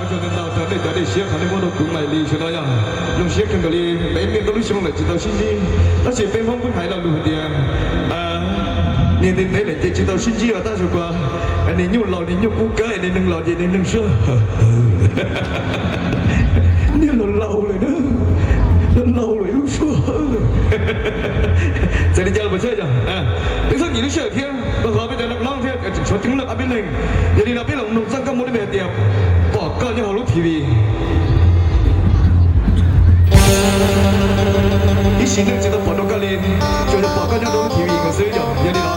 Ntau rau nej cov dej siab qhov nej muab rau kuv Maiv Lis sawv daws yog zoo siab kawg nkaus li. Peb niaj ntau lub xyoo lawm tsis tau sib ntsib, tab sis peb Hmoob kuj hais lo lus hais tias niag ntev ntev lawm ces tsis tau sib ntsib os, tab sis kuv niag nyuj laus niag nyuj kub kawg, niag neeg laus ces niag neeg suab. Niag laus laus lawm na, laus laus lawm lub suab. Txawm li cas los mas yog peb txhob nkim lub sij hawm thiab, rau qhov peb cov neeg hlob thiab tshuav coob leej ob peb leeg. Yog li no peb los mloog txoj nkauj Hmoob lub npe hais tias pom koj nyob hauv lub T V. Ib sim neej tsis tau pom rau koj li, tsuas yog pom koj nyob rau lub T V ko xwb yom. Yog li no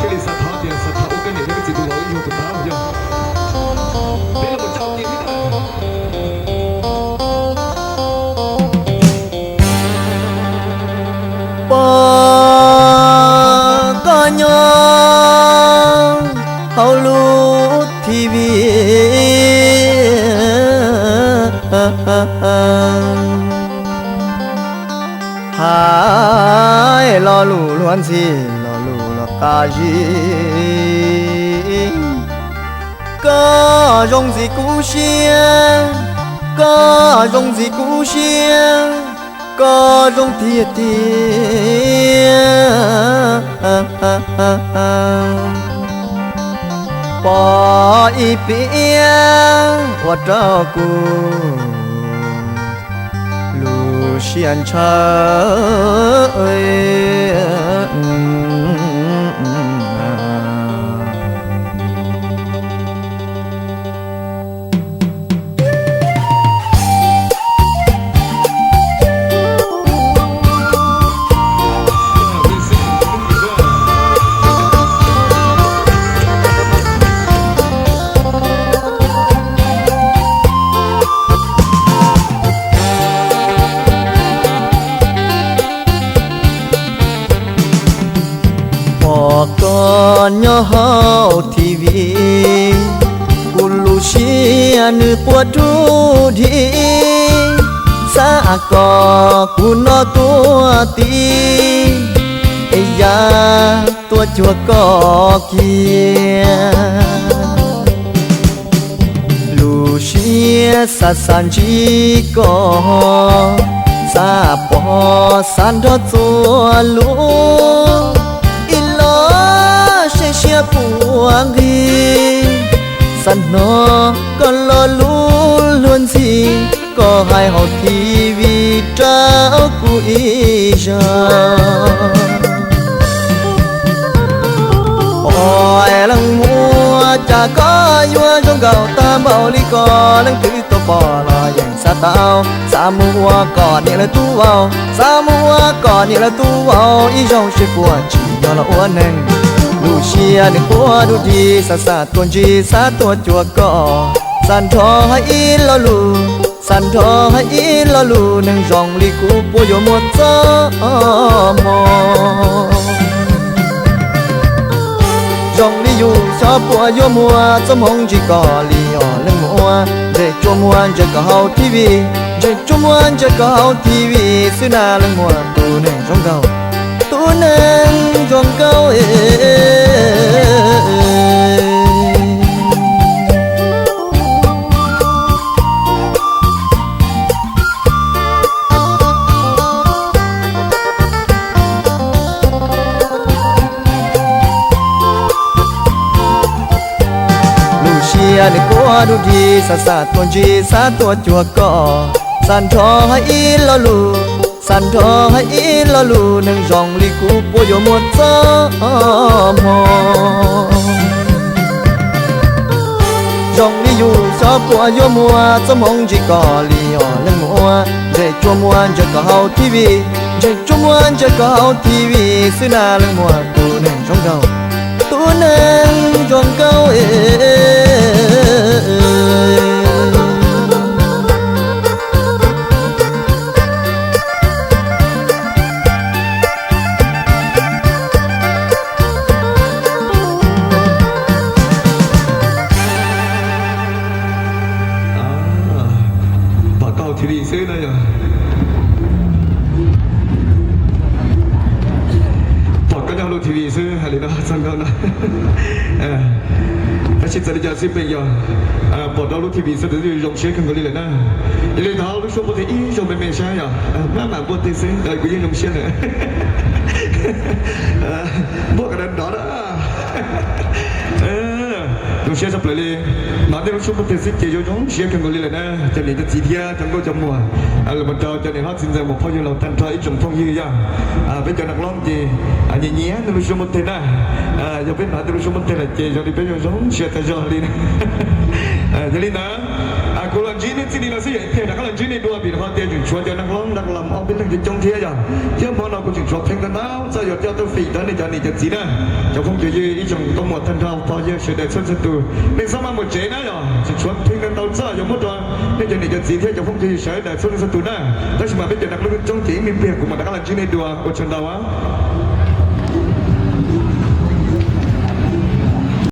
thiaj li xav thov tias xav thov ua koj niam thiab koj txiv tus vauv ib zaug tus tau yog. Peb los mus tso ua ke thiab. Pom koj nyob hauv lub T V, hais lo lus luag ntxhi, lo lus los qab zib. Koj zoo ntxim kuv siab, koj zoo ntxim kuv siab, koj zoo tiag tiag. Pom ib pliag ua rau kuv lub siab ntshaw. Pom koj nyob hauv T V, kuv lub siab nws quaj dub dig, xav kom kuv no tuag tib, es yav tuaj cuag koj kiag. Lub siab xav xav ntsib koj, xav pom xav nrog txuas lub, ib los seb siab puas nqig, xav hnov koj lo lus luag ntxhi, koj hais hauv T V rau kuv ib zaug. Os leej muam, cas koj yuav zoo nkaus tag npaum li ko, leej twg tau pom los yeej xav tau, xav mus ua koj niam lawv tub vauv, xav mus ua koj niam lawv tub vauv ib zaug seb puas tsim nyog los ua neeg. Lub siab nws quaj dub dig, xav xav tuaj ntsib, xav tuaj cuag koj, xav nrog hais ib lo lus, xav nrog hais ib lo lus, neeg zoo li kuv puas yuav muaj txoj hmoo. Zoo li yus xyov puas yuav muaj txoj hmoo ntsib koj li os leej muam. Ntshe tsuas muaj ntsia koj hauv T V, ntshe tsuas muaj ntsia koj hauv T V xwb na leej muam, tus neeg zoo nkauj, tus neeg zoo nkauj. Lub siab nws quaj dub dig, xav xav tuaj ntsib, xav tuaj cuag koj, xav nrog hais ib lo lus, xav nrog hais ib lo lus, neeg zoo li kuv puas yuav muaj txoj hmoo. Zoo li yus xyov puas yuav muaj txoj hmoo ntsib koj li os leej muam. Ntshe tsuas muaj ntsia koj hauv T V, ntshe tsuas muaj ntsia koj hauv T V xwb na leej muam, tus neeg zoo nkauj, tus neeg zoo nkauj. Pom koj hauv T V xwb na yog. Pom koj nyob hauv lub T V xwb hais li no txog nkauj no. Tab sis txawm li cas xij peem yog pom rau lub T V xwb twb zoo siab kawg nkaus li lawm na. Yog li thov lub suab npuaj teg ib zaug me me saib yog, maj mam npuaj teg xwb kuv yeej zoo siab lawm. Npuaj kom nrov nrov na. Zoo siab tshaj plaws li. Hnov nej lub suab npuaj teg xwb ces zoo zoo siab kawg nkaus li lawm na. Cov niam cov txiv thiab cov nkauj cov muam, los mus rau cov niam hlob txiv ntxawm muam phauj yawg laus tag nrho ib tsoom phooj ywg yog, peb cov Naj Loob ces nyiam nyiam nej lub suab npuaj teg na. Yog peb hnov nej lub suab npuaj teg lawm ces zoo li peb zoo zoo siab tag zog li. Yog li ntawd, kuv los ntsib nej txij li no xwb, yog ib pliag rov qab los ntsib nej dua vim hais tias tseem tshuav cov Naj Loob Naj Loob ob peb leeg coob coob thiab yog, thiab hmo no kuv tseem tshuav pheej ntau ntau txoj yuav coj tuaj fim rau nej cov niam cov txiv na. Cov phooj cov ywg ib tsoom nkauj muam tag nrho pog yawg sawv daws txhua txhua tus, nej txhob maj mus tsev na yog, tseem tshuav pheej ntau ntau txoj yuav muab rau nej cov niam cov txiv thiab cov phooj cov ywg sawv daws txhua leej txhua tus na. Tab sis mas peb cov Naj Loob coob ces ib me pliag kuv mam rov qab los ntsib nej dua, ua tsaug ntau.